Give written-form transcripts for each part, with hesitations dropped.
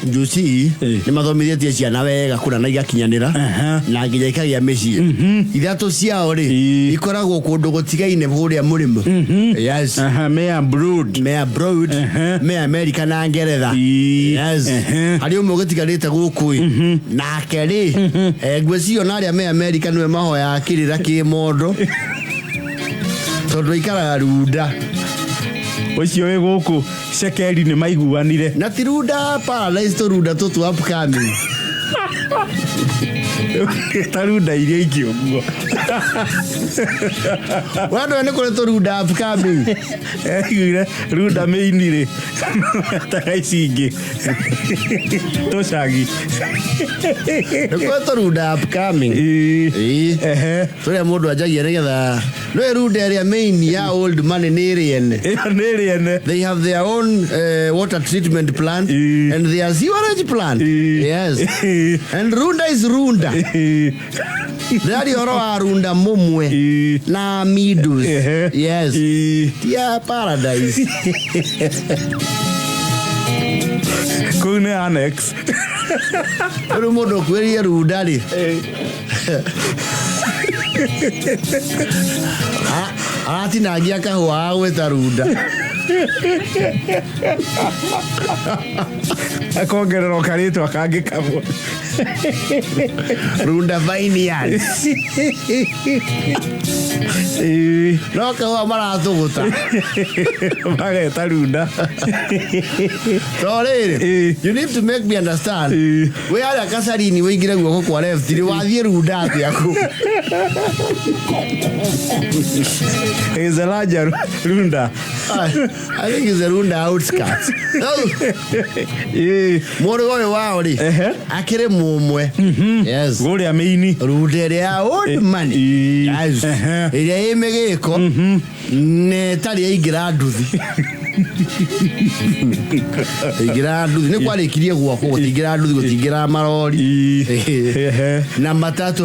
Juicy Ĩ. nĩ mathomithĩtie ciana wega kũna na igakinyanĩra Aha. na nginya ikagĩa mĩciĩ ithatũ ciao rĩ Ĩ. ikoragwo kũndũ gũtigaine kũrĩa mũrĩmo, yes. Aha, me abroad. Me abroad. Ehe. Me America na Ngeretha. Ĩ. Yes. Ehe. Harĩ ũmwe ũgĩtigarĩte gũkũ ĩ nake rĩ, ngwĩciria ona arĩa me America nĩwe mahoyaga kĩrĩra kĩmondo tondũ aikaraga Runda. Ũcio wĩ gũkũ cekeri nĩ maiguanire. Na ti Runda Paradise, tũrunda tũtũ upcoming. Ta runda iria ingĩ ũguo. Wandũ nĩ kũrĩ tũrunda upcoming. Aiguire runda mĩini rĩ taga ici ingĩ tũcagi. Nĩ kũrĩ tũrunda upcoming. Ĩ. Ĩĩ. Ehe. Tũrĩa mũndũ anjagia nĩgetha nĩwe runda ĩrĩa main ya old money nĩ ĩrĩ ene. Ĩyo nĩ ĩrĩ ene. They have their own water treatment plant Ĩĩ. and their sewerage plant. Ĩĩ. Yes. Ĩĩ. And Runda is Runda. Ĩĩ. Ndĩraria ũhoro wa Runda mũmwe Ĩĩ. na Midus. Ehe. Yes. Ĩĩ. Tia Paradise. Kũu nĩ annex. Rĩu mũndũ ũkuĩrĩire Runda rĩ, aratinangia kahũa ga gwĩta Runda. Akongerera karĩtwa kangĩ kamwe. Runda Vineyards. Ĩĩ. No kahũa maratũgũta. Mageta Runda. To rĩrĩ, Ĩĩ. you need to make me understand. Ĩĩ. Wĩ harĩa Kacarini wĩingĩre guoko kwa left rĩ, wathiĩ Runda atĩa kũ? Is a larger Runda. I think it's a Runda outskirts. No, Ĩĩ. mũrũ ũyũ wao rĩ, Ehe. akĩrĩ mũmwe. Yes. Kũrĩa mĩini. Runda ĩrĩa ya old money. Ĩĩ. Yes. Ehe. Ĩrĩa ĩ mĩgĩko na ĩtarĩ yaingĩra nduthi. Ĩingĩra nduthi nĩ kwarĩkirie gwakwo gũtingĩra nduthi, gũtingĩra marori. Ĩĩ. Ehe. Na matatũ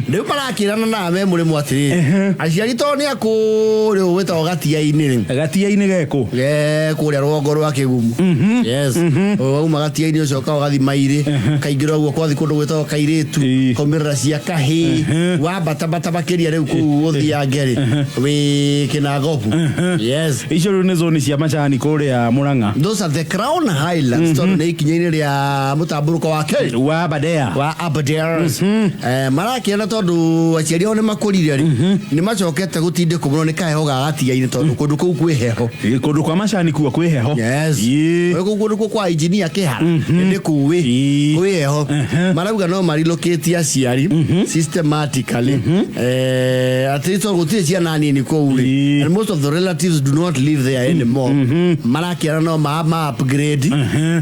rĩu marakĩrana na me mũrĩmo atĩrĩrĩ, aciari tondũ nĩ akũrĩ gwĩtagwo Gatia-inĩ rĩ. Gatia-inĩ gekũ. Ge kũrĩa rũgongo rwa Kĩgumu, yes. Wauma Gatia-inĩ ũcoka ũgathi Mairĩ, kaingĩra ũguo kwathi kũndũ gwĩtagwo Kairĩtu. Ĩĩ. Kaumĩrĩra cia kahĩ wambatabata makĩria rĩu kũu ũthiange rĩ wĩ Kĩnangobu, yes. Icio rĩu nĩ zoni cia macani kũrĩa Mũrang'a. Those are the Crown Highlands tondũ nĩ ikinya-inĩ rĩa mũtambũrũko wa Kenya wa Aberdare. Wa Aberdares. Marakĩona tondũ aciari ao nĩ makũrire rĩ, nĩ macokete gũtindĩkwo mũno nĩ kaheho ga Gatia-inĩ tondũ kũndũ kũu kwĩ heho. Ĩĩ, kũndũ kwa macani kuo kwĩ heho. Yes. Ĩĩ. Kũu kũndũ kũu kwa engineer Kĩhara nĩ kũĩ Ĩĩ. kwĩ heho. Marauga no marilokĩtie aciari systematically, at least tondũ gũtirĩ ciana nini kũu rĩ. Ĩĩ. And most of the relatives do not live there anymore. Marakĩona no ma upgrade,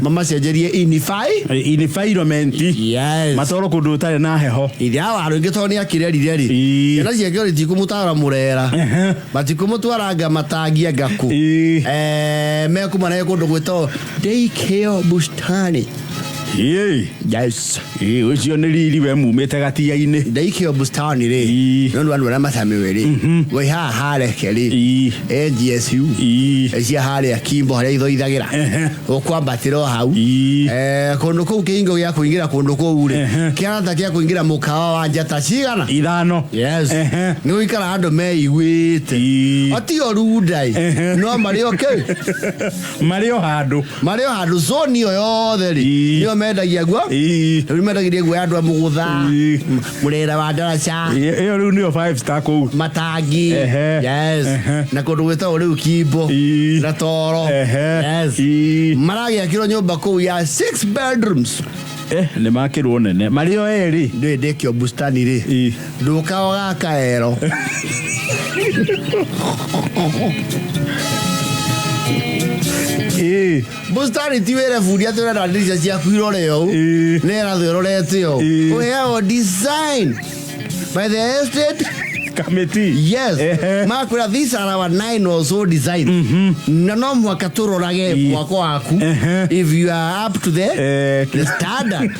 mamacenjerie inify Environment. Yes. Matwarwo kũndũ ũtarĩ na heho. Ithe wa rũngĩ tondũ nĩ akĩrerire rĩ, Ĩĩ. ciana ciake rĩ tikũmũtwara Mũrera, matikũmũtwara anga matangi anga kũ. Ĩĩ. Mekũmarehe kũndũ gwĩtagwo Daycare Bustani. Ĩĩ. Yes. Ĩĩ, ũcio nĩ riri we mumĩte Gatia-inĩ. Daycare Bustani rĩ, Ĩĩ. nĩ ũndũ andũ arĩa mathamĩwe rĩ, wĩ haha hareke rĩ, Ĩĩ. NGSU Ĩĩ. cia harĩa Kimbo harĩa ithoithagĩra ũkwambatĩra o hau. Ĩĩ. Kũndũ kũu kĩhingo gĩa kũingĩra kũndũ kũu rĩ, Ehe. kĩarata kĩa kũingĩra mũkawa wa njata cigana? Ithano. Yes. Ehe. Nĩ gũikara andũ meiguĩte. Ĩĩ. Otio runda ĩ, Ehe. no marĩ okay. Marĩ o handũ. Marĩ o handũ zoni ĩyo yothe rĩ, Ĩĩ. nĩo mendagia guo. Ĩĩ. Rĩu mendagĩria guo ya andũ a mũgũtha, Ĩĩ. mũrera wa ndaraca. Ĩĩ, ĩyo rĩu nĩyo five star kũu. Matangi. Ehe. Yes. Ehe. Na kũndũ gwĩtagwo rĩu Kimbo Ĩĩ. na Toro. Ehe. Yes. Ĩĩ. Maragĩakĩrwo nyũmba kũu ya six bedrooms. Nĩ makĩrwo nene marĩ o erĩ. Ndũĩ ndĩkĩo bustani rĩ, Ĩĩ. ndũkago gaka ero. Ĩĩ. Bustani ti wĩre bundi atĩ ũrenda ndirica ciaku irore ũũ. Ĩĩ. Nĩ ĩrathwo ĩrorete ũũ. Ĩĩ. Ũheagwo design by the estate. Kamĩti. Yes. Ehe. Makwĩra these are our nine or so designs, na no mũhaka tũrorage mwako waku if you are up to the, the standard.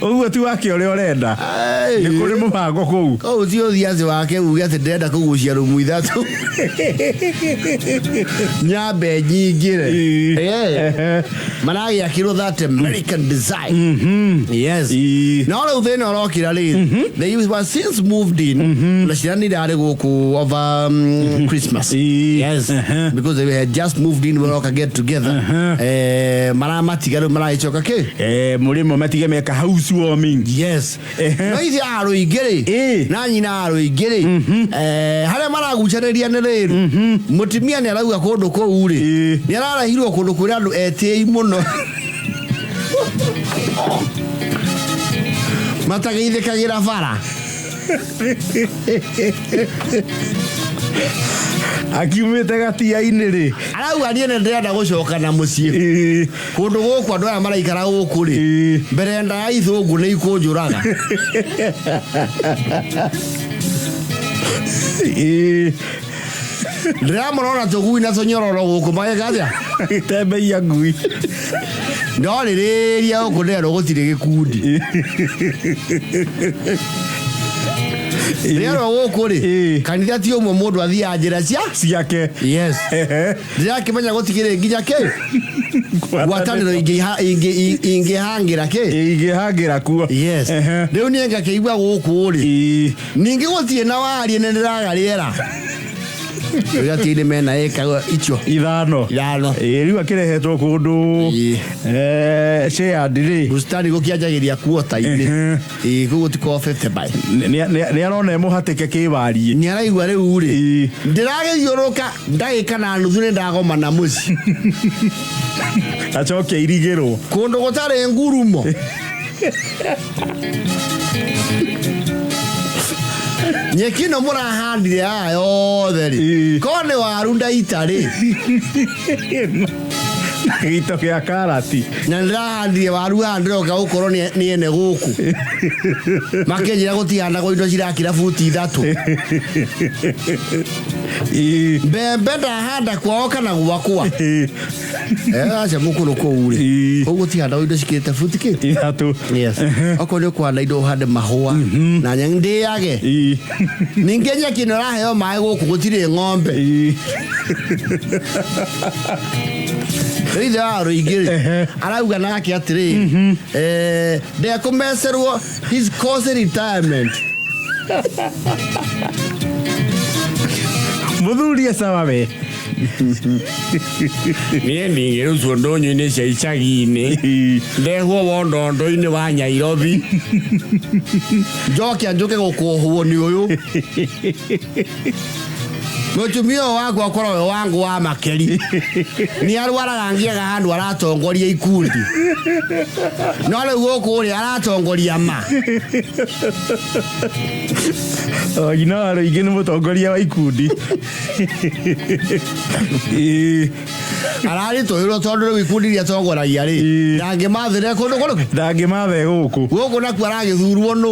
Ũguo ti wake ũrĩa ũrenda. Nĩ kũrĩ mũbango kũu. Kũu ti ũthiaci wake uge atĩ ndĩrenda kũgucia rumu ithatũ nyambe nyingĩre. Ehe. Maragĩakĩrwo that American design, yes. No rĩu thĩna ũrokĩra rĩrĩ, they were since moved in na ciana nĩ irarĩ gũkũ over Christmas. Yes, because they had just moved in, maroka get together, maramatiga rĩu maragĩcoka kĩ. Mũrĩmo matige meka housewarming. Yes. No ithe arũingĩ rĩ na nyina arũingĩ rĩ, harĩa maragucanĩria nĩ rĩrĩ, mũtumia nĩ arauga kũndũ kũu rĩ, nĩ ararehirwo kũndũ kwĩra andũ etĩi mũno matageithĩkagĩra bara. Akiumĩte gatia-inĩ rĩ. Arauga niĩ nĩ ndĩrenda gũcoka na mũciĩ. Kũndũ gũkũ andũ aya maraikara gũkũ rĩ, mbere nda ya ithũngũ nĩ ikũnjũraga. Ndĩramũrora tũgui na tũnyororo gũkũ magĩka atĩa? Gĩtembeia ngui. No rĩrĩria gũkũ ndĩrerwo gũtirĩ gĩkundi, ndĩrerwo gũkũ rĩ, kanitha ti ũmwe, mũndũ athiaga njĩra cia ciake. Yes. Ndĩrakĩmenya gũtikĩrĩ nginya kĩ ngwatanĩro ingĩhangĩra kĩ. Ingĩhangĩra kuo. Yes. Rĩu niĩ ngakĩigua gũkũ rĩ, ningĩ gũtirĩ na warie nĩ ndĩraga rĩera gatiinĩ mena ĩka icio 5. 5. Rĩu akĩrehetwo kũndũ shared rĩ. Bustani gũkĩanjagĩria kuota-inĩ. Ĩĩ, kũu gũtikoragwo 50 by. Nĩ arona emũhatĩke kĩwariĩ. Nĩ araigua rĩu rĩ, ndĩragĩthiũrũka ndagĩka na nuthu nĩ ndagoma na mũciĩ. Acoke irigĩrwo. Kũndũ gũtarĩ ngurumo. Nyeki ĩno mũrahandire haha yothe rĩ, korwo nĩ waru ndaita rĩ. Gĩito gĩa karati. Na ndĩrahandire waru haha ndĩroka gũkorwo nĩ ene gũkũ makĩnjĩra gũtihandagwo indo cirakĩra buti 3. Mbembe ndahanda kwao kana gwakwa. Aca mũkũrũ kũu rĩ, kũu gũtihandagwo indo cikĩrĩte buti kĩ? 3. Yes, okorwo nĩ ũkũhanda indo ũhande mahũa na nyeni ndĩage. Ningĩ nyeki ĩno ĩraheo maĩ gũkũ gũtirĩ ng'ombe. Rĩu ithe wa rũingĩ rĩ arauga nake atĩrĩrĩ, ndekũmecerwo his course retirement. Mũthuri e sawa we. Niĩ ndingĩrutwo ndũnyũ-inĩ cia icagi-inĩ ndehwo wondondo-inĩ wa Nyairobi njoke njũke gũkũhwo nĩ ũyũ mũtumia ũyũ wakwa akorwo we wangu wa makeri nĩ arwaraga ngiaga handũ aratongoria ikundi no rĩu gũkũ rĩ aratongoria ma. O, nyina wa rũingĩ nĩ mũtongoria wa ikundi. Araritũhĩrwo tondũ rĩu ikundi iria atongoragia rĩ, ndangĩmathĩre kũndũ kũrĩkũ. Ndangĩmathe gũkũ. Gũkũ nakuo aragĩthurwo nũ?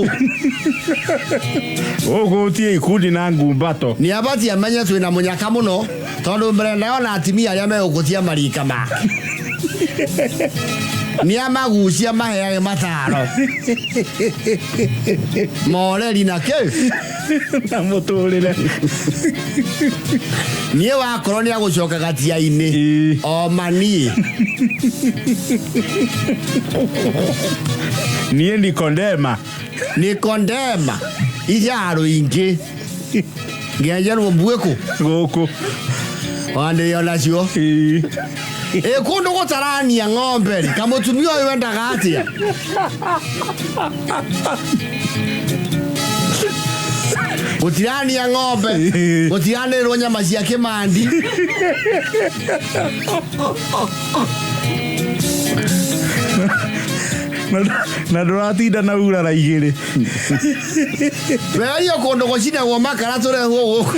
Gũkũ gũtirĩ ikundi na ngumbato. Nĩ abatie amenye twĩna mũnyaka mũno tondũ mbere ndayona atimia arĩa megũkũtia marika make nĩ amagucia maheage mataro moreri na kĩ na mũtũrĩre. Niĩ wakorwo nĩ agũcoka gatia-inĩ o maniĩ. Niĩ nikondema. Nikondema iria rũingĩ ngenjerwo mbuĩkũ gũkũ. Wandĩo nacio. Ĩ kũndũ gũtarania ng'ombe rĩ, kamũtumia ũyũ endaga atĩa? Gũtirania ng'ombe, gũtiranĩrwo nyama cia kĩmandi. Na ndũratinda na urara igĩrĩ. Werio kũndũ gũcinagwo makara tũrehwo gũkũ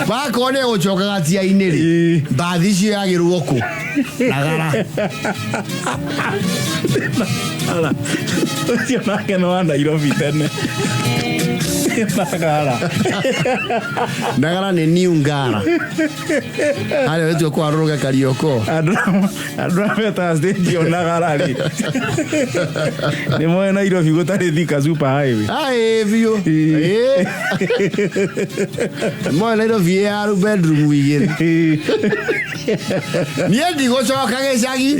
wakorwo nĩ gũcoka gatia-inĩ rĩ, mbathi icio yagĩrwo kũ nagara. Ũcio nake nĩ wa Nairobi tene. Nagara. Nagara nĩ new Ngara harĩa wĩtue kwarũrũke Karioko. Andũ arĩa metaga stage ĩyo Nagara rĩ, nĩ moĩ Nairobi gũtarĩ Thika super highway. Aĩ biũ. Ĩ. Moĩ Nairobi ĩ ya bedroom igĩrĩ. Niĩ ndigũcoka gĩcagi.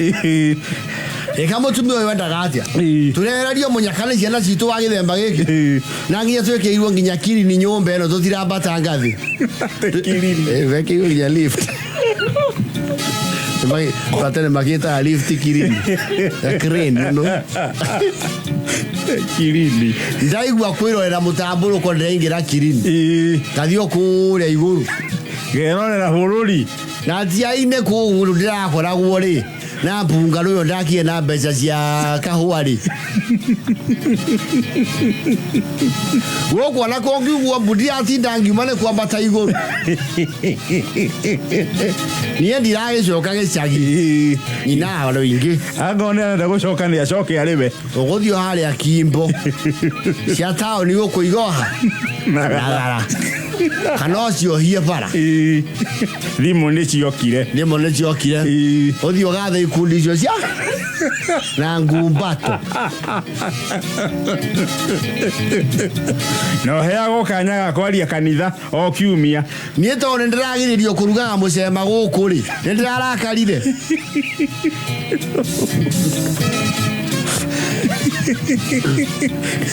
Ĩka mũtumia ũyũ endaga atĩa? Tũrehererio mũnyaka nĩ ciana citũ wa gĩthemba gĩkĩ. Na nginya twĩkĩirwo nginya kirini nyũmba ĩno tũtirambata ngathĩ. Kirini. Wekĩirwo nginya lift. Batene makĩtaga lift kirini. A crane, you know. Kirini. Ndaigua kwĩrorera mũtambũrũko ndĩraingĩra kirini. Ngathiĩ o kũrĩa igũrũ. Ngerorera bũrũri. Na njiainĩ kũu ndĩrakoragwo rĩ na mbunga rũyo ndakie na mbeca cia kahũa rĩ gũkũ ona kũngiugwo mbu ndiratinda ngiuma nĩ kwambata igũrũ. Niĩ ndiragĩcoka gĩcagi nyina rũingĩ. Angorwo nĩ arenda gũcoka nĩ acoke arĩ we. Ũgũthiĩ harĩa Kimbo cia taũni gũkũ igoha Nagara kana ũciohie bara. Thimũ nĩ ciokire. Thimũ nĩ ciokire. Ũthiĩ ũgathe ikundi icio cia na ngumbato. Na ũheagwo kanya ga kwaria kanitha o kiumia. Niĩ tondũ nĩ ndĩragirĩrio kũrugaga mũcema gũkũ rĩ, nĩ ndĩrarakarire.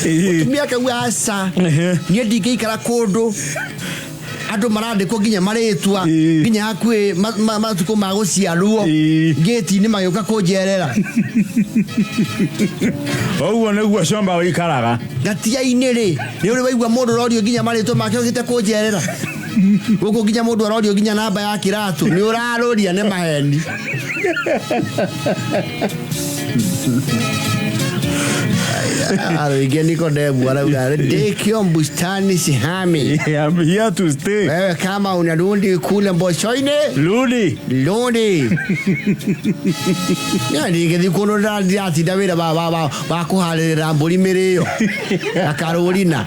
Mũtumia akauga aca, niĩ ndingĩikara kũndũ andũ marandĩkwo nginya marĩtwa nginya hakuhĩ matukũ ma gũciarwo ngĩti-inĩ magĩũka kũnjerera. Ũguo nĩguo Comba ũikaraga. Ngatia-inĩ rĩ, nĩ ũrĩ waigua mũndũ ũrorio nginya marĩtwa make okĩte kũnjerera. Gũkũ nginya mũndũ arorio nginya namba ya kĩratũ, nĩ ũrarũria nĩ maheni. Aroingia Nikodemu arauga ndĩkio bustani sihami. I'm here to stay. Wewe kama unarudi kule Mbocoinĩ Rudi. Rudi. Niĩ ndingĩthiĩ kũndũ ndĩratinda wĩra wa kũharĩrĩra mbũri mĩrĩo na karũrina.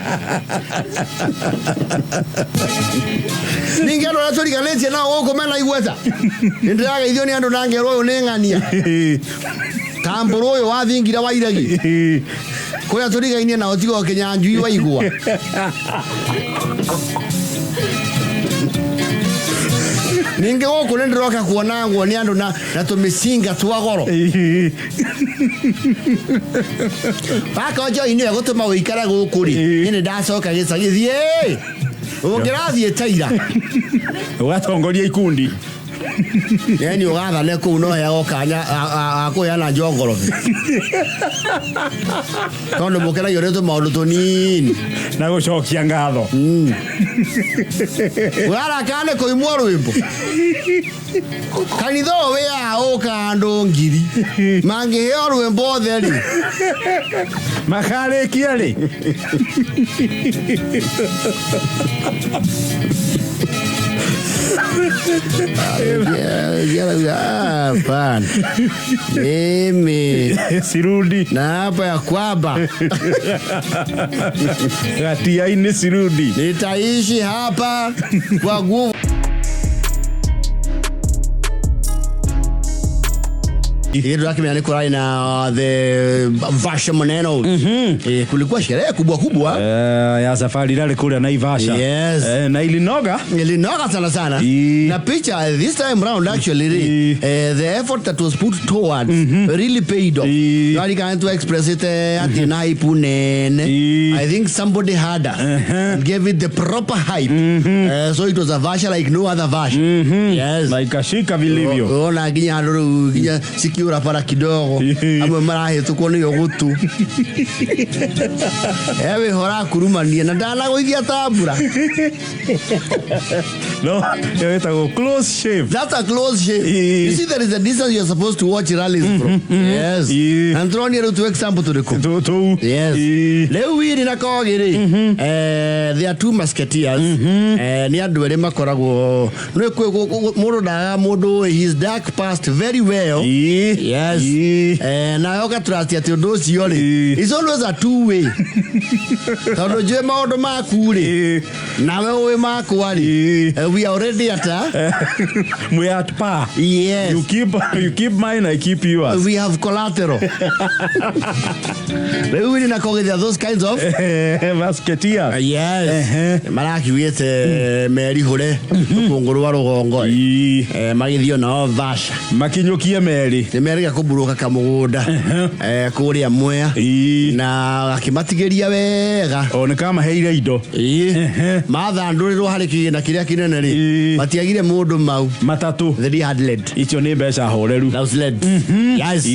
Ningĩ andũ arĩa tũriganĩtie nao gũkũ mena igweta, nĩ ndĩrageithio nĩ andũ na ngerwo ũyũ nĩ ng'ania. Tambũrũ ũyũ wa thingira wa iregi. Kũrĩa tũrigainie nao tiga o Kĩnyanjui wa igwa. Ningĩ gũkũ nĩ ndĩroka kuonangwo nĩ andũ na tũmĩcinga twa goro. Baka njohi nĩyo ĩgũtũma ũikare gũkũ rĩ, niĩ nĩ ndacoka gĩcagi. Thiĩ! Ũngĩrathiĩ Taira. Ũgatongoria ikundi. Yaani ũgathane kũu no heagwo kanya akũheana njongorobi. Tondũ mũkenagio nĩ tũmaũndũ tũnini. Na gũcokia ngatho. Ũrarakara nĩ kũimwo rwĩmbo. Kanitha ũyũ wĩ haha ũkaga andũ ngiri. Mangĩheo rwĩmbo othe rĩ. Makarĩkia rĩ. Hapana. Mimi Sirudi. na hapa ya kwamba Gatiainĩ sirudi. Nitaishi hapa kwa nguvu. Kitu yake ni kurai na the Vasha Maneno. Kulikuwa sherehe kubwa kubwa. Ya safari rally kule Naivasha. Yes. Na ilinoga. Ilinoga sana sana. Na picha this time round actually the effort that was put towards really paid off. Nari can to express it ati na hype nene. I think somebody had and gave it the proper hype. So it was a Vasha like no other Vasha. Yes. Na ikashika vilivyo. Ona nginya andũ nginya sikiura para kidogo. Amwe marahĩtũkwo nĩyo gũtũ. Ewe hora kurumania na ndanagũithia tambura. No, ĩtagwo close shave. That's a close shave. You see there is a distance you're supposed to watch rallies from. Yes. And throw near to example to the cook. Tu. Yes. Rĩu wiri na kogi rĩ, there are two musketeers. Nĩ andũ erĩ makoragwo nĩ mũndũ ndaga mũndũ his dark past very well. Yes. Nawe ũgatrust atĩ ũndũ ũcio rĩ, it's always a two way, tondũ njũĩ maũndũ maku rĩ, nawe ũĩ makwa rĩ, we are already at a, We are at par. Yes. You keep mine, I keep yours. We have collateral rĩu wili na kogithia those kinds of Musketeers. Yes. Marakiugĩte merihũre rũkũngũ rwa rũgongo. Magĩthiĩ nao Vasha. Makinyũkie merĩ. Nĩ merĩga kũmburuka kamũgũnda kũrĩa Mwea na akĩmatigĩria wega. O nĩ kamaheire indo. Mathandũrĩrwo harĩ kĩgĩna kĩrĩa kĩnene rĩ, matiagire mũndũ mau. Matatũ. 300. Icio nĩ mbeca horeru. Thousand. Yes.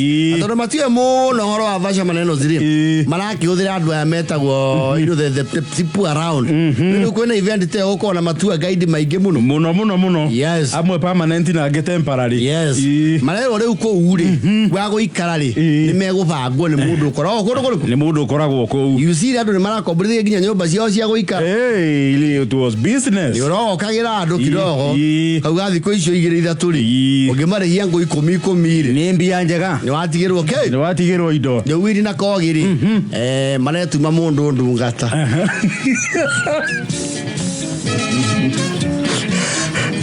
Tondũ matiũĩ mũno ũhoro wa Vasha maneno ziri, marakĩhũthĩra andũ aya metagwo the people around. Rĩu kwĩna event ta ĩyo, gũkorwo na matua guide maingĩ mũno. Mũno mũno mũno. Yes. Amwe permanent na angĩ temporary. Yes. Marerwo rĩu kũu rĩ gwa gũikara rĩ, nĩ megũbangwo nĩ mũndũ ũkoragwo kũndũ kũrĩkũ. Nĩ mũndũ ũkoragwo kũu. You see, andũ nĩ marakomborithia nginya nyũmba ciao cia gũikara. Hey, it was business. Nĩ ũrogokagĩra andũ kidogo. Kauga thikũ icio igĩrĩ ithatũ rĩ, ũngĩmarĩhia ngũ ikũmi ikũmi rĩ, Nĩ mbia njega. Nĩ watigĩrwo kĩ. Nĩ watigĩrwo indo. Rĩu wiri na kogi rĩ, maretuma mũndũ ndungata.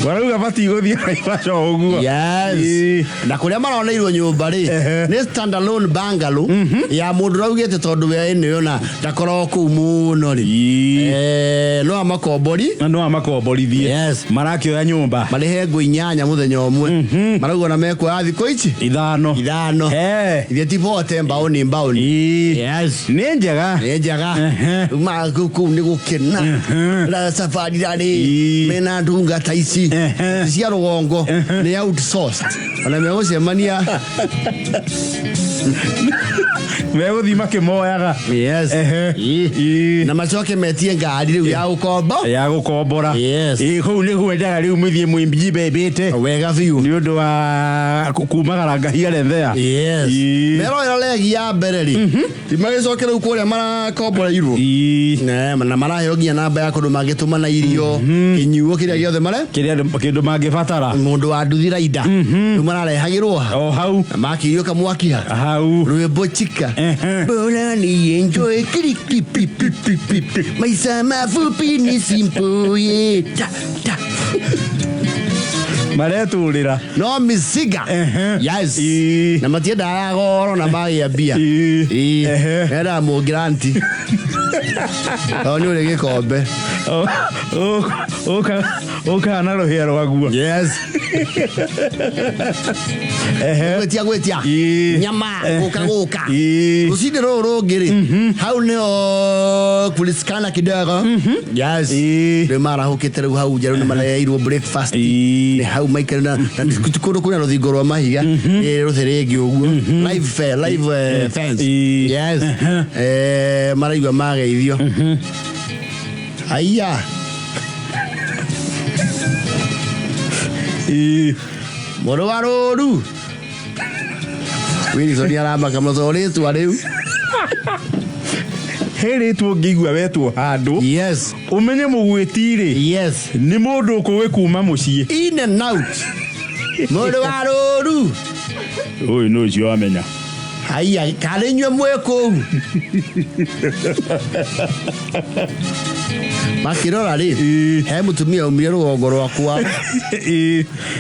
Warauga batigũthiĩ Naivasha o ũguo. Yes. Na kũrĩa maroneirwo nyũmba rĩ, nĩ standalone bungalow ya mũndũ ũraugĩte tondũ we ĩno na ndakoragwo kũu mũno rĩ, no amakombori. Na no amakomborithie. Yes. Marakĩoya nyũmba. Marĩhe ngũ 8 mũthenya ũmwe, marauga na mekuoya thikũ ici 5. 5. Ithe ti bote mbaũni mbaũni. Yes. Nĩ njega. Nĩ njega. Rĩu kũu nĩ gũkena na safari rarĩ mena ndungata ici cia rũgongo nĩ outsourced, ona megũcemania. Megũthiĩ makĩmoyaga. Yes. Na macoke metie ngari rĩu ya ũkombo. Ya gũkombora. Yes. Kũu nĩ kwendaga rĩu mũthiĩ mwĩjibebĩte. Wega biũ. Nĩ ũndũ wa kumagara ngahia rethea. Yes. Meroera regi ya mbere rĩ, ti magĩcoke rĩu kũrĩa marakomboreirwo. Na maraheo nginya namba ya kũndũ mangĩtũmana irio, kĩnyuo, kĩrĩa gĩothe mare Kĩrĩa kĩndũ mangĩbatara. Mũndũ wa nduthi raida rĩu mararehagĩrwo ha. O hau. Na makirio kamwakiha. Hau. Rwĩmbo chika. Bora ni enjoy kiriki pi pi pi pi pi. Maisha mafupi ni simple, yeah. Ta ta. Maretũrĩra. No misiga. Yes. Na matiendaga ya goro na magĩa mbia. Endaga mũngiranti. Tondũ nĩ ũrĩ gĩkombe. Ũkaga na rũhĩa rwaguo. Yes. Gwĩtia gwĩtia. Nyama gũka gũka. Rũcinĩ rũrũ rũngĩ rĩ, hau nĩho kulisikana kidogo. Yes. Rĩu marahũkĩte rĩu hau nja, rĩu nĩ mareheirwo breakfast. Nĩ hau maikare na ti kũndũ kwĩna rũthingo rwa mahiga, nĩ rũthĩrĩngi ũguo. Live fence. Yes. Maraigua mageithio. Aya. Mũrũ wa rũru. Wilson aramaka mũno rĩtwa rĩu. He rĩtwa ũngĩigua wetwo handũ, ũmenye mũgwĩti-rĩ, nĩ mũndũ ũkũĩ kuma mũciĩ. In and out. Mũrũ wa rũru. Ũyũ nĩ ũcio wamenya. Haiya, karĩ inyuĩ mwĩ kũu. Makĩrora rĩ, he mũtumia umire rũgongo rwakwa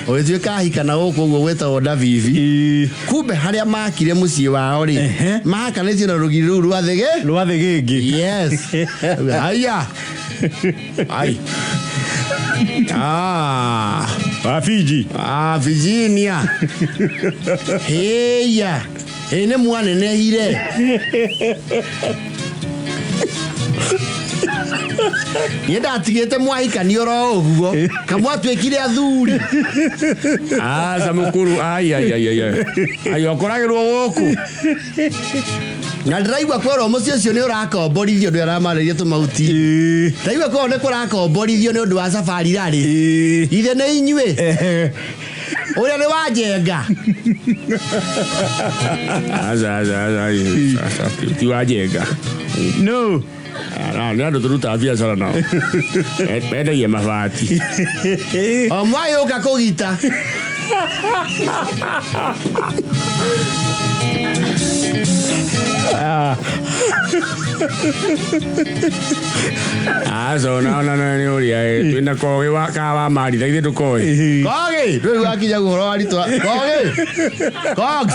ũgĩtuĩka ahika na gũkũ ũguo gwĩtagwo Ndabibi. Kumbe harĩa makire mũciĩ wao rĩ, mahakanĩtio na rũgiri rũu rwa thĩgĩ. Rwa thĩgĩngĩ. Yes. Haiya. Ai. Ah. Wa Fiji. Ah, Virginia. Heya. Ĩ nĩ mwanenehire. Niĩ ndatigĩte mwahikania oro ũguo kamwatuĩkire athuri. Aca mũkũrũ, ai ai ai ai ai, ũkoragĩrwo gũkũ. Na ndĩraigua kwerwo mũciĩ ũcio nĩ ũrakomborithio ndũ aramarĩria tũmauti. Ndaigua kwerwo nĩ kũrakomborithio nĩ ũndũ wa safari rarĩ. Ithe nĩ inyuĩ. Ũrĩa nĩ wanjenga. Aca aca aca aca, ti wanjenga. No. Nĩ andũ tũrutaga biacara nao. Mendagia mabati. O mwagĩũka kũgita. Aca ona ona nĩ ũria twĩna kogĩ wa ka wa maritha ithuĩ ndũkoĩ. Kogi, ndũĩ wakinya ũhoro wa ritwa. Kogi. Cogs.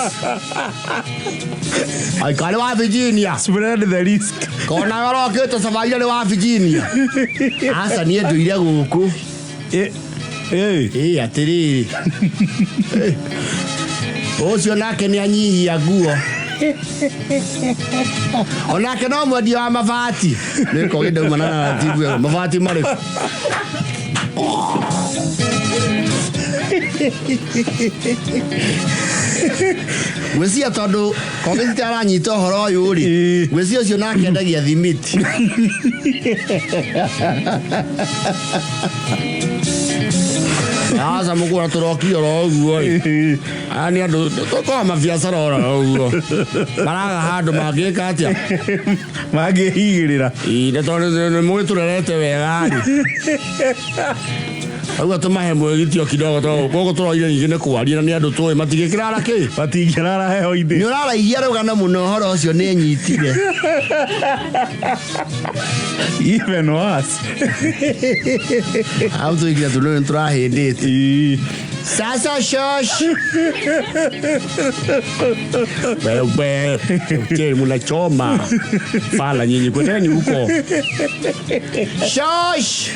Aikari wa Virginia. Spread the risk. Kona warokĩte cabaria nĩ wa Virginia. Aca niĩ ndũire gũkũ. Eh, eh. Ĩ atĩrĩrĩ. Eh. Ũcio nake nĩ anyihia nguo. Onake no mwendia wa mabati. Nĩ kogi ndaumana na ratibu ĩyo. Mabati marĩkũ? Ngwĩciria tondũ kogi ti aranyita ũhoro ũyũ rĩ, Ĩĩ. ngwĩciria ũcio nake endagia thimiti. Aca mũkũra tũrokire oro ũguo ĩ. Aya nĩ andũ tũkorwo mabiacara oro ũguo. Maraga handũ mangĩka atĩa? Mangĩhigĩrĩra. Ĩ, nĩ tondũ nĩ mũgĩtũrerete wega rĩ. Auga tũmahe mwĩgitio kidogo tondũ gũkũ tũroire nyingĩ nĩ kwaria na nĩ andũ tũĩ matingĩkĩrara kĩ. Matingĩrara heho-inĩ. Nĩ ũraraihia rũgano mũno ũhoro ũcio nĩ nyitire. Even worse. Hau tũigire tondũ nĩ tũrahĩndĩte. Ĩĩ. Sasa shosh. Wewe je, mnachoma fala nyinyi, kwendeni huko. Shosh.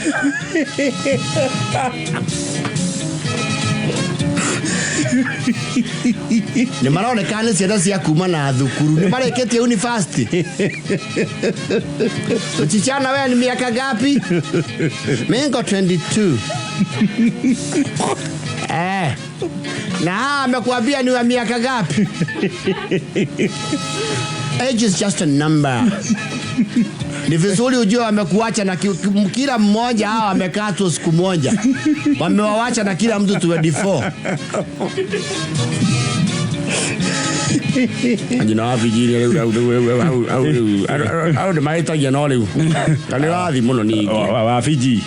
Nĩ maroneka nĩ ciana cia kuma na thukuru nĩ marĩkĩtie university. Msichana wewe ni miaka ngapi? Mimi niko 22. Eh. Na hawa amekuambia ni wa miaka ngapi? Age is just a number. Ni vizuri ujue wamekuacha na kila mmoja hawa amekaa tu siku moja. Wamewawacha na kila mtu 24. Nyina wa Virginia rĩu rĩu rĩu rĩu hau rĩu hau nĩ mahĩtagia no rĩu na nĩ ũrathiĩ mũno ningĩ. Wa Fiji.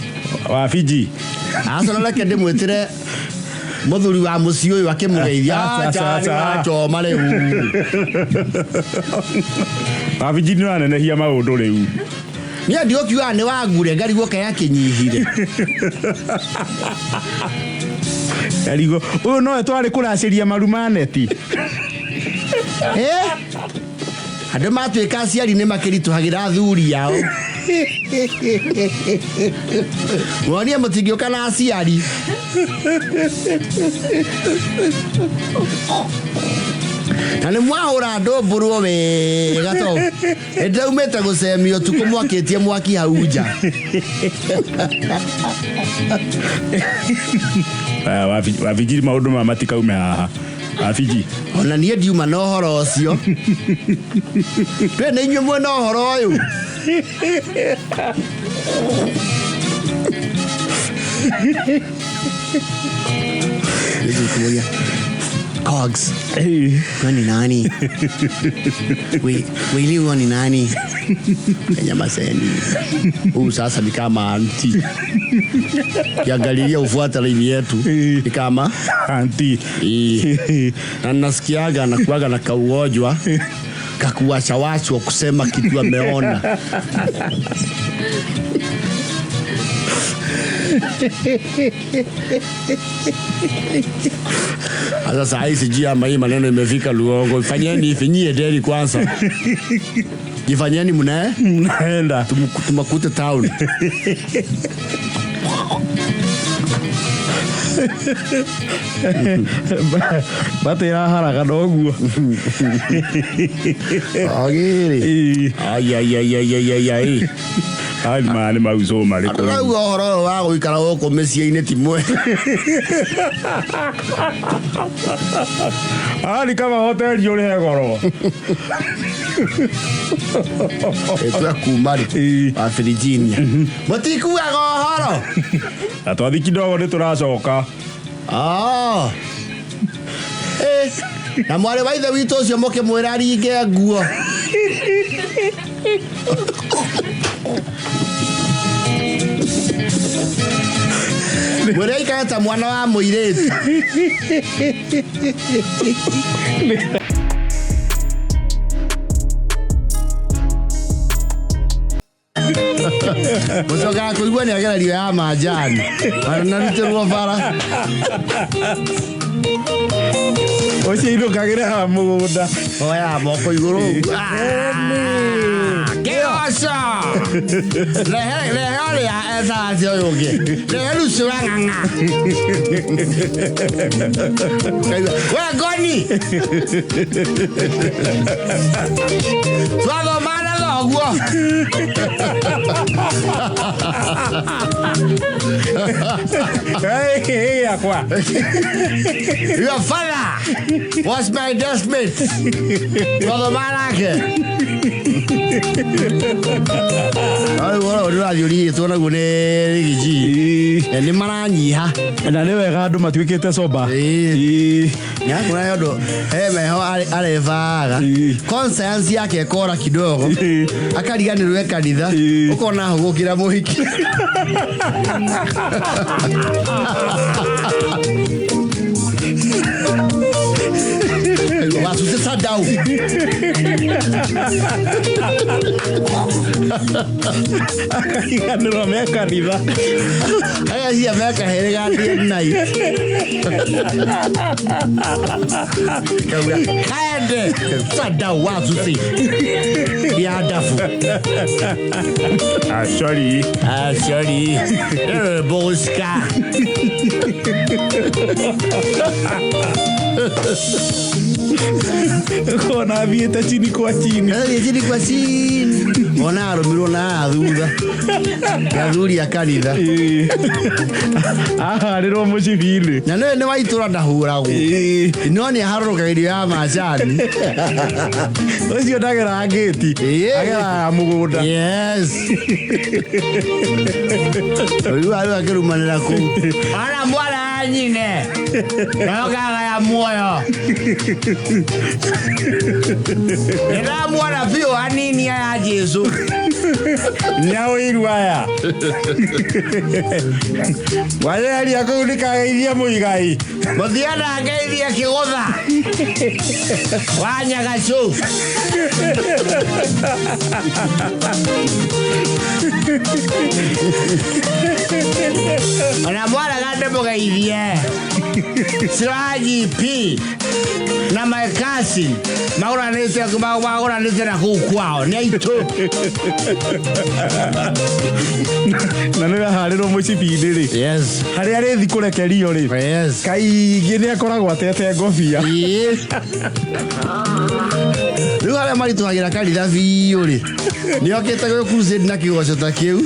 Wa Fiji. Aca na reke ndĩmwĩtĩre mũthuri wa mũciĩ ũyũ akĩmũgeithia. Aca, Aca aca. nĩ ũrachoma rĩu. Wa Fiji nĩ ũranenehia maũndũ rĩu. Niĩ ndigũkiuga nĩ wangure ngarigwo kaĩ akĩnyihire. Erigo ũyũ nowe twarĩ kũracĩria maru ma neti. Eh? Andũ matuĩka aciari nĩ makĩritũhagĩra athuri ao. Muonie mũtingĩũka na aciari. Na nĩ mwahũra andũ mbũrwo wega to nĩndĩraumĩte gũcemio ũtukũ mwakĩtie mwaki hau nja. Aya, wa Fiji maũndũ maya matikaume haha. Wa Fiji. Ona niĩ ndiuma na ũhoro ũcio. Twĩ nĩ inyuĩ mwena ũhoro ũyũ. Cogs, wewe ni nani? Wili huyo ni nani? Nyamazeni. Huyu sasa ni kama anti. Kiangalilia ufuata laini yetu ni kama Anti. Ii. Na nasikiaga anakuaga na kaugonjwa kakuwachawachwa kusema kitu ameona. Sasa saa hii sijui ama hii maneno imefika Luongo. Fanyeni hivi nyie deri kwanza. Jifanyeni mna Mnaenda. tumakute town. Bata ĩraharaga noguo. Agiri. Ĩĩ. Ai ai ai ai ai ai ai. Ai maya nĩ mauco marĩkũ rĩu? Rĩu ũhoro ũyũ wa gũikara gũkũ mĩciĩ-inĩ ti mwega. Ah, ni kama hoteli ũrĩhe goro. Ĩtue kuma rĩ Ĩĩ. wa Virginia. Mũtikuaga ũhoro. Na twathi kidogo nĩ tũracoka. Ah. Eh, na mwarĩ wa ithe witũ ũcio mũkĩmwĩra aringe nguo. Mwĩre aikare ta mwana wa mũirĩtu. Mũcokaga kũigua nĩ agererio ya manjani narutĩrwo bara. Ũcio inũkagĩra haha mũgũnda. Oya moko igũrũ. Kĩoco rehe rehe ũrĩa etaga ũyũ ũngĩ rehe Lucy wa ng'ang'a. We ngoni twathoma na thoguo. Hey, hey, yakwa. Your father was my deskmate. Twathoma nake. Rĩu ũhoro ũyũ ndĩrathiĩ ũrigĩtwo naguo nĩ rigiji nĩ maranyiha. Na nĩ wega andũ matuĩkĩte soba. Ĩĩ. Ĩĩ. Nĩakũra nĩ ũndũ he meho arebaga Ĩĩ. conscience yake ĩkora kidogo. Ĩĩ. Akariganĩrwo e kanitha. Ĩĩ. Ũkona hũgũkĩra mũhiki. Wasute sadau. Akariganĩrwo me kanitha. Agacia mekaherĩ ga day and night. Kauga, kaende sadau wasute ya ndabu. Ah, sorry. Ah, sorry. Boska. Ũkona athiĩte chini kwa chini. Athiĩ chini kwa chini. Ona arũmirwo na thutha. Athuri a kanitha. Ĩĩ. Aharĩrwo mũcibi-inĩ. Na nĩwe nĩ wa itũra ndahũragwo. Ĩĩ. No nĩ aharũrũkaga irio ya macani. Ũcio ndageraga ngĩti. Ĩĩ. Ageraga mũgũnda. Yes. Rĩu arĩ akĩrumanĩra kũu. Ana mwana wa nyine. Nokagaya muoyo. Nĩndamwona biũ hanini aya Jesu. Nyaũiru aya. Wayeria kũu ndĩkageithie mũigai. Mũthiana ngeithie kĩgũtha. Wa Nyagacũ. Ona mwaraga ndĩmũgeithie. Siraji P na my cousin magũranĩte na kũu kwao nĩ aitũ. Na nĩwe aharĩrwo mũcibi-inĩ rĩ. Yes. Harĩa arĩthi kũrekerio rĩ. Yes. Kaingĩ nĩ akoragwo atete ngobia. Ĩĩ. Rĩu arĩa maritũhagĩra kanitha biũ rĩ nĩ okĩte gwĩ crusade na kĩgoco ta kĩu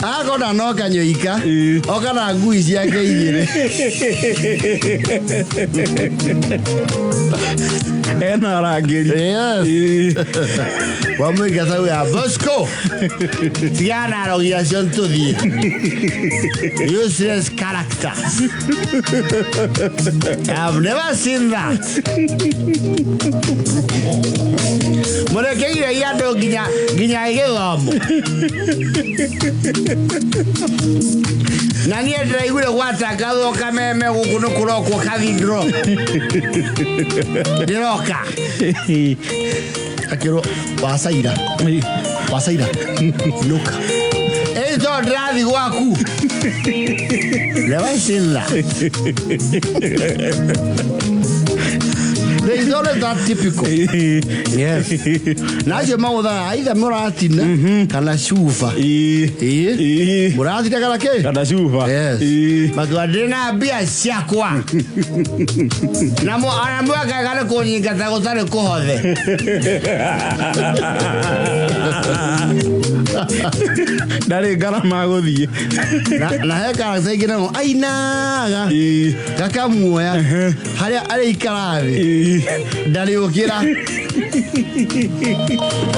akona no kanyoika. Ĩĩ. Oka na ngui ciake igĩrĩ. Ena arangĩri. Yes. Ĩĩ. Wamũingata ya Bosco tigana na arogi acio tũthiĩ. Useless characters. I've never seen that. Mũrekeire andũ nginya nginya gĩthomo na niĩ ndĩraiguire gwatangathwo kameme gũkũ nĩ kũrokwo cathedral ndĩroka akĩrwo wacaira wacaira nuka ĩĩ tondũ ndĩrathiĩ gwaku. Never seen that. There is always that typical. Yes. Na acio magũthaga either mũratina kana cuba. Ĩĩ. Ĩĩ. Ĩĩ. Mũratina kana kĩ? Kana cuba. Yes. Ĩĩ. Matua ndĩ na mbia ciakwa. Na ona mwekaga nĩ kũnyingata gũtarĩ kũhothe. Ndarĩ ngarama gũthiĩ. Na he karata ingĩ namo ainaga Ĩĩ. gakamuoya harĩa arĩikara thĩ. Ĩĩ. Ndarĩũkĩra.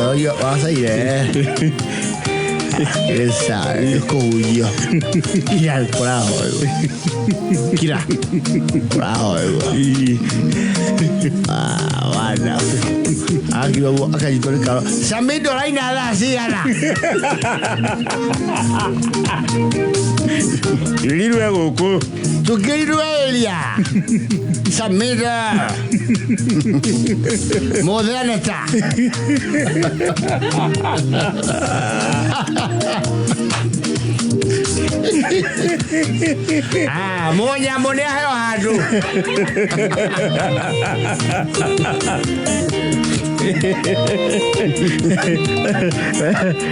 Oyo wacaire. Esa, kũhunjio. Kira kũrahoywo. Kira kũrahoywo. Ĩĩ. Ah, wonderful. Akiuga ũguo akanyitwo nĩ karo. Samido raina thaa cigana? Irirwe gũkũ. Tukĩrirwo area Samira Mũtheneta. Ah, mũnyamũ nĩ aheo handũ.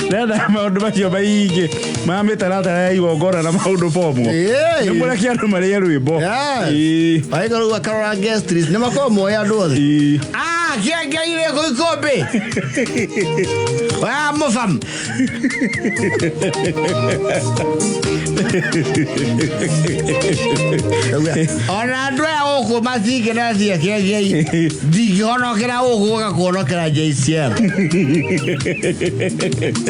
Ndenda maũndũ macio maingĩ ma mĩtaratara ya igongona na maũndũ bomo. Ĩĩ. Nĩ mũreke andũ marĩe rwĩmbo. Yes. Ĩĩ. Waigua rĩu akarora guest list nĩ makorwo moĩ andũ othe. Ĩĩ. Ah, kĩangeire kũ ikũmbĩ. Wa mũbam. Ona andũ aya gũkũ matingĩnathia kĩengei ndingĩhonokera gũkũ gũka kũhonokera JCM,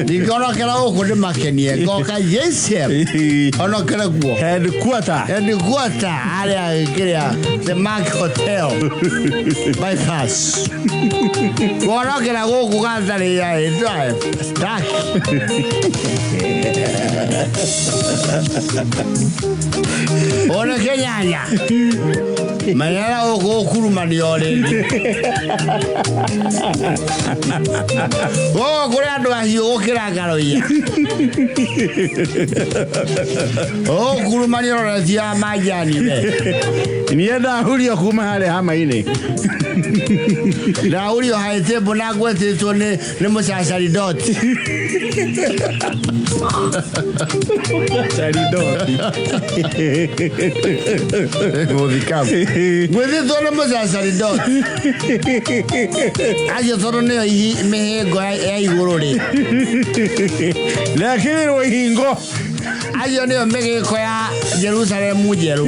ndingĩhonokera gũkũ ndĩmakenie, ngoka JCM. Ĩĩ. Honokere kuo. Headquarter. Headquarter harĩa kĩrĩa The Mark Hotel bypass. Kũhonokera gũkũ gatarĩa stuck. Oneke nyanya menyera gũkũ gũkurumanio rĩngĩ gũkũ kũrĩ andũ ahiũ gũkĩra ngaroia ũkurumanio roretia ya majani we. Niĩ ndahurio kuma harĩa hama-inĩ. Ndahurio high table na ngwetĩtwo nĩ mũcacari dot. Charidoti. Mũthikabu ngwĩthĩtwo nĩ mũcacari dot acio tondũ nĩyo mĩhĩngo ya igũrũ rĩ. Ndekĩrĩrwo ihingo. Acio nĩyo mĩgĩko ya Jerusalemu njerũ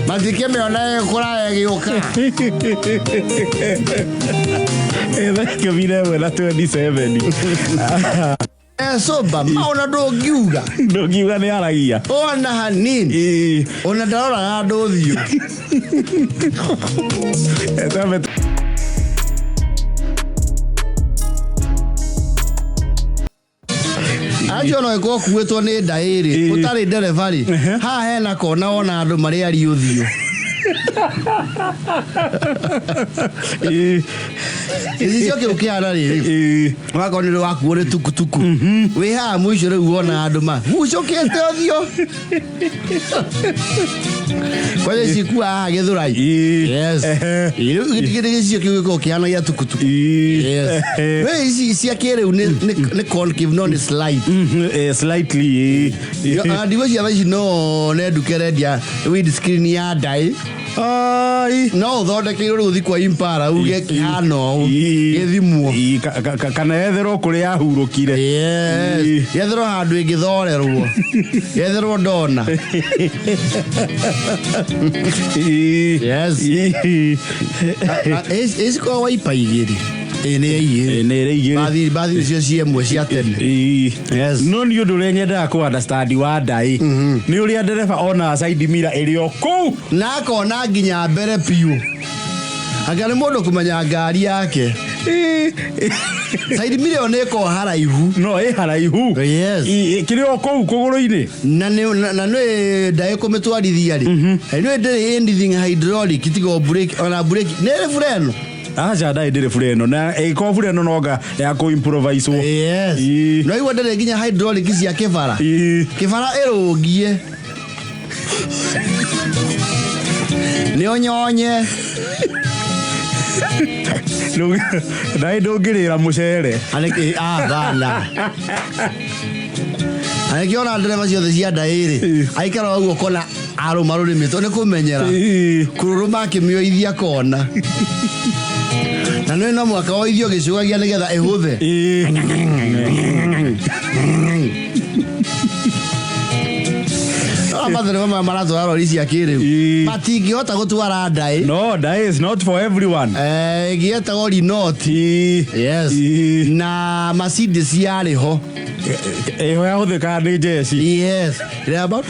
matikĩmĩona ĩkũraya ĩgĩũka. Thaa 11 na 27. Soba maona ndũngiuga. Ndũngiuga nĩ aragia. Ona hanini. Ĩĩ. Ona ndaroraga andũ ũthiũ. Twambe. Acio no ĩkorwo kuĩtwo nĩ nda ĩrĩ. Ĩĩ. Ũtarĩ ndereba rĩ, haha hena kona wona andũ marĩ ari ũthiũ. Ĩĩ. Gĩcicio kĩu kĩhana rĩrĩ. Ĩĩ. Wakorwo nĩ wakuo nĩ tukutuku wĩ haha mũico rĩu wona andũ ma gucũkĩte ũthiũ kwanja icikua haha gĩthũrai. Ĩĩ. Yes. Ehe. Rĩu gĩcicio kĩu gĩkoragwo kĩhana gĩa tukutuku. Ĩĩ. Yes. Ehe. We ici cia kĩrĩu nĩ concave no nĩ slide. Slightly, ĩĩ. Ndigũ cia thaa ici no one nduka ĩrendia windscreen ya ndaĩ. Ai. No ũthondekeirwo rĩu ũthi kwa Impala uge kĩhana ũũ. Ĩĩ. Gĩthimwo. Ĩĩ, kana etherwo kũrĩa yahurũkire. Yes. Ĩĩ. Yetherwo handũ ĩngĩthorerwo, yetherwo ndona. Ĩĩ. Yes. Ĩĩ. Ĩcikoragwo waipa igĩrĩ, ĩ nĩ igĩrĩ. Ĩĩ, nĩ ĩrĩ igĩrĩ. Bathi icio ciĩ ĩmwe cia tene. Ĩĩ. Yes. No nĩ ũndũ ũrĩa nyendaga kũ understand wa ndaĩ nĩ ũrĩa ndereba onaga side mirror ĩrĩ o kũu. Na akona nginya mbere biũ, anga nĩ mũndũ kũmenya ngari yake. Side mirror ĩyo nĩ ĩkoragwo haraihu. No ĩ haraihu. Yes. Kĩrĩ o kũu kũgũrũ-inĩ. Na nĩ ndaĩ kũmĩtwarithia rĩ, nĩ ndĩrĩ anything hydraulic tiga o brake, ona brake nĩ ĩrĩ bureno. Aca, ndaĩ ndĩrĩ bureno, na ĩkorwo bureno nonga ya kũ improvise. Yes. Ĩĩ. No igua ndĩrĩ nginya hydraulic cia kĩbara. Ĩĩ. Kĩbara ĩrũngie nĩ ũnyonye. Ndaĩ ndũngĩrĩra mũcere. Athana anĩkĩona ndereba ciothe cia ndaĩ rĩ, Ĩĩ. aikara ũguo kona arũma rũrĩmĩ tondũ nĩ kũmenyera. Ĩĩ. Kũrũrũma akĩmĩoithia kona, na nĩ no mwaka woithio gĩcũgagia nĩgetha ĩhũthe. Ĩĩ. No mathereba maya maratwara rori cia kĩrĩu Ĩĩ. matingĩhota gũtwara ndaĩ. No, ndaĩ is not for everyone. Ĩngĩetagwo Renault. Ĩĩ. Yes. Ĩĩ. Na Mercedes yarĩ ho. Ĩho yahũthĩkaga nĩ njeci. Yes. Rĩamba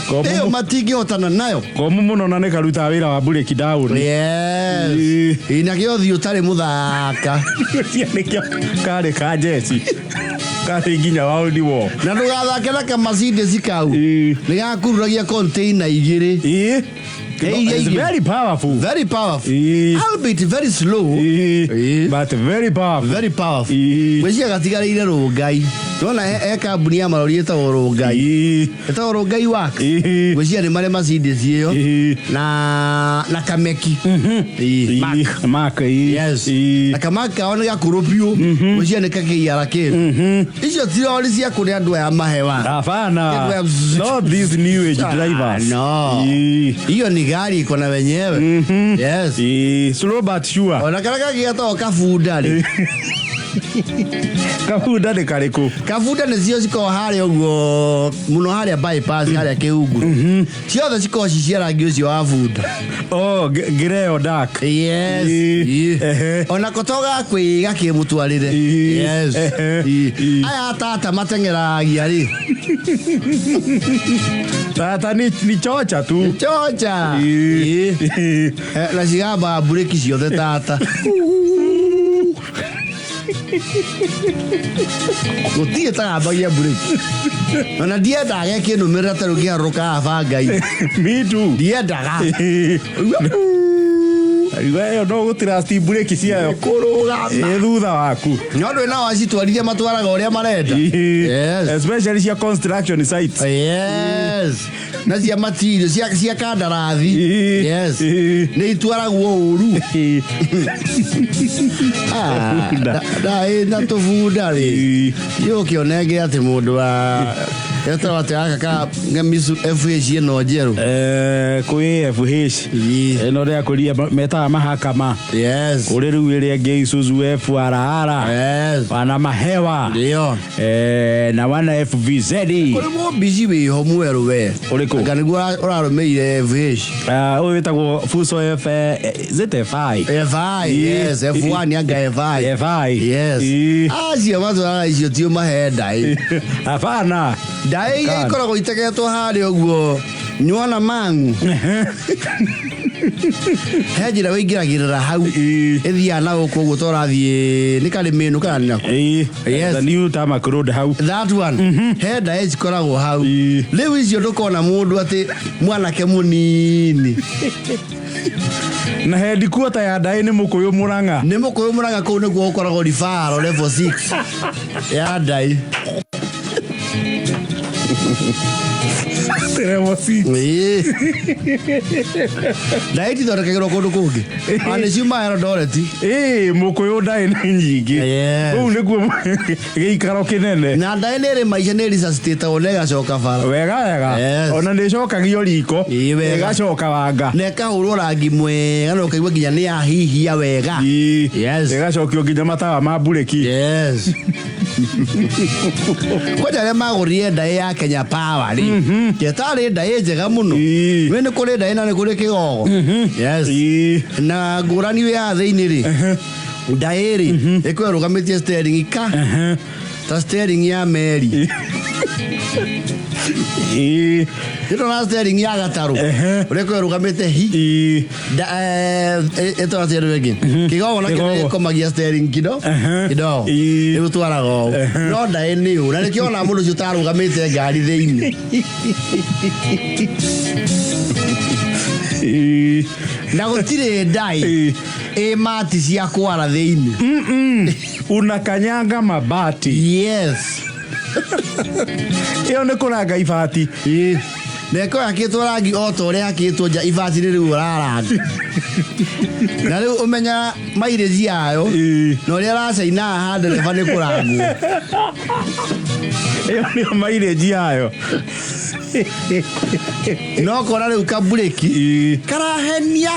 ĩyo matingĩhotana nayo. Komu mũno na nĩ karutaga wĩra wa brake down. Yes. Ĩĩ. Ĩ, na kĩo thiĩ ũtarĩ mũthaka. Nĩkĩo karĩ ka njeci. Karĩ nginya World War. Na ndũgathake na kamacidesi kau. Ĩĩ. Nĩ gakururagia container igĩrĩ. Ĩĩ. Ĩĩ, It's ĩĩ. very powerful. Very powerful. Ĩĩ. Albeit very slow. Ĩĩ. Ĩĩ. But very powerful. Very powerful. Ĩĩ. Gwĩciria gatigarĩire Rũngai. Ndona he kambuni ya marori ĩtagwo Rũngai. Ĩĩ. Ĩtagwo Rũngai Works. Ĩĩ. Gwĩciria nĩ marĩ Mercedes ĩyo. Ĩĩ. Na Kameki. Ĩĩ. Mark. Mark. Ĩĩ. Yes. Ĩĩ. Na kamaki kao nĩ gakũrũ biũ. Gwĩciria nĩ kakĩiara kĩndũ. Icio ti rori cia kũrĩa andũ aya mahewa. Hapana. Ĩĩ. Not these new age drivers. No. Ĩĩ. Hiyo ni gari iko na wenyewe. Yes. Ĩĩ. Slow but sure. Ona karĩa kangĩ getagwo kabunda rĩ. Kabunda nĩ karĩkũ? Kabunda nĩ cio cikoragwo harĩa ũguo mũno harĩa bypass harĩa Kĩhunguro. Ciothe cikoragwo ci cia rangi ũcio wa bunda. Oh, grey or dark. Yes. Ĩĩ. Ĩĩ. Ehe. Ona ko to gakwĩiga kĩmũtwarĩre. Ĩĩ. Yes. Ehe. Ĩĩ. Ĩĩ. Aya tata mateng'eragia rĩ. Tata ni chocha tu. Chocha. Ĩĩ. Ĩĩ. Eh, na cigambaga mburĩki ciothe tata. Gũtirĩ tagambagia mburĩki. Ona ndiendaga ĩkĩnũmĩrĩra ta rĩu ngĩharũrũka bangai. Me too. Ndiendaga. Riũa ĩyo no gũtirasti mburĩki ciayo. Kũrũgama. Ĩ thutha waku. Nĩ ũndũ nao acitwarithia matwaraga ũrĩa marenda. Yes. Especially cia construction sites. Yes. Na cia material cia kandarathi. Ĩĩ. Yes. Ĩĩ. Nĩ itwaragwo ũru. Ah, Bunda. Na tũbunda rĩ. Ĩĩ. Yå kä onenge atä må ndå wa etagwo atä gaka ka ng'amicu FH ĩno njerũ. Eh, kwĩ FH. Ĩĩ. Ĩno ndĩrakũria metaga mahakama. Yes. Kũrĩ rĩu ĩrĩa ĩngĩ Isuzu FRR. Yes. Wana mahewa. Ndio. Eh, na wana FVZ. Kũrĩ mũmbici wĩho mwerũ we. Ũrĩkũ? Anga nĩguo ũrarũmĩire FH. Ah, ũyũ wĩtagwo Fuso F is it FI? FI, Ĩĩ. yes, F1 anga FI. FI. Yes. Ĩĩ. Acio matwaraga icio tio mahe ndaĩ. Hapana. Ndaĩ iria Kana. ikoragwo itegetwo harĩa ũguo nyuona mang'u. He njĩra wĩingĩragĩrĩra hau. Ĩĩ. Ĩthiaga na gũkũ ũguo ta ũrathiĩ nĩ karĩmĩnũ kana nĩ nakũ? Ĩĩ. Yes. The new tarmac road hau. That one. He ndaĩ cikoragwo hau. Ĩĩ. Rĩu icio ndũkona mũndũ atĩ mwanake mũnini. Na headquarter ya ndaĩ nĩ mũkũyũ Mũrang'a. Nĩ mũkũyũ Mũrang'a kũu nĩkuo gũkoragwo referral level 6 ya ndaĩ. Level 6. Ĩĩ. Ndaĩ itithondekagĩrwo kũndũ kũngĩ. Ona nĩ ciumaga Eldoret. Ĩĩ, mũkũyũ ndaĩ nĩ nyingĩ. Yes. Kũu nĩkuo gĩikaro kĩnene. Na ndaĩ nĩ ĩrĩ maica nĩ resuscitatagwo na ĩgacoka bara. Wega wega. Yes. Ona nĩ ĩcokagio riko. Ĩĩ, wega. Ĩgacoka wanga. Na ĩkahũrwo rangi mwega na ũkaigua nginya nĩ yahihia wega. Ĩĩ. Yes. Ĩgacokio nginya matawa ma mburĩki. Yes. Kwanja arĩa magũrire ndaĩ ya Kenya Power rĩ. Ketarĩ ndaĩ njega mũno. Ĩĩ. We nĩ kũrĩ ndaĩ na nĩ kũrĩ kĩgogo. Yes. Ĩĩ. Na ngũrani wĩ haha thĩinĩ rĩ. Ndaĩ rĩ ĩkoragwo ĩrũgamĩtie steering ka ta steering ya meri. Ĩĩ. Ĩno na steering ya gatarũ. Ũrĩa ĩkoragwo ĩrũgamĩte hi. Ĩĩ. Ĩtagwo atĩa rĩu ĩngĩ? Kĩgogo nakĩo Kĩgogo. gĩkomagia steering kido kidogo. Ĩĩ. Rĩu twaraga ũũ. No ndaĩ nĩ ũũ. Na nĩkĩo ona mũndũ ũcio ũtarũgamĩte ngari thĩinĩ. Ĩĩ. Na gũtirĩ ndaĩ Ĩĩ. ĩ mati cia kwara thĩinĩ. Unakanyanga mabati. Yes. Ĩyo nĩ kũranga ibati. Ĩĩ. Na ĩkorwo yakĩtwo rangi o ta ũrĩa yakĩtwo nja ibati rĩu ũraranga. Na rĩu ũmenya mileage yayo Ĩĩ. na ũrĩa ĩracaina haha ndereba nĩ kũrangwo. Ĩyo nĩyo mileage yayo. No kora rĩu kamburĩki Ĩĩ. karahenia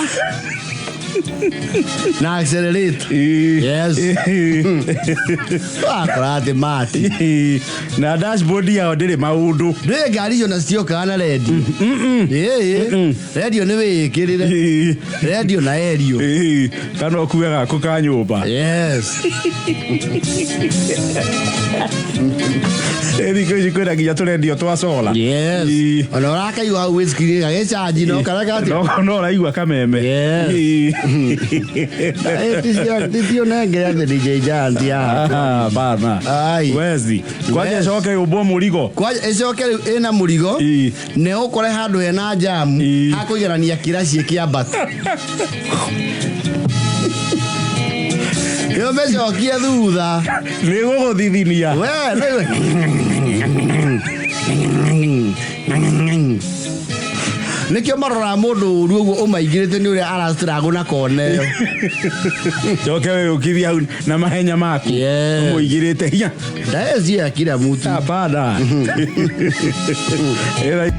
na accelerate. Ĩĩ. Yes. Ĩĩ. Wakora atĩ mati. Ĩĩ. Na dashboard yao ndĩrĩ maũndũ. Ndũĩ ngari icio na citiokaga na rendio. Ĩĩ. Rendio nĩ wĩĩkĩrĩre. Ĩĩ. Rendio na erio. Ĩĩ. Kana ũkue gaku ka nyũmba. Yes. Thikũ ici kwĩna nginya tũrendio twa solar. Yes. Ii. Ona ũrakaigua hau wĩskrini gagĩcanji no kareka atĩ No no ũraigua kameme. Yes. Ii. Titio nengere atĩ DJ Giant ya Ah, bana. Ai. Wezi. Kwanja Yes. ĩcoke yũmbwo mũrigo. Kwanja ĩcoke rĩu ĩna mũrigo Ii. nĩ ũkore handũ hena jamu Ii. hakũiganania kĩraci kĩambata ĩyo mĩcokie thutha. Nĩ gũgũthithinia. We nĩkĩo maroraga mũndũ ũru ũguo ũmaingĩrĩte nĩ ũrĩa aracitĩragwo na kona ĩyo. Coke wĩyũkithia hau na mahenya maku. Yes. Ũmũigĩrĩte hinya. Ndaeci ya kila mtu. Hapana. Ĩra-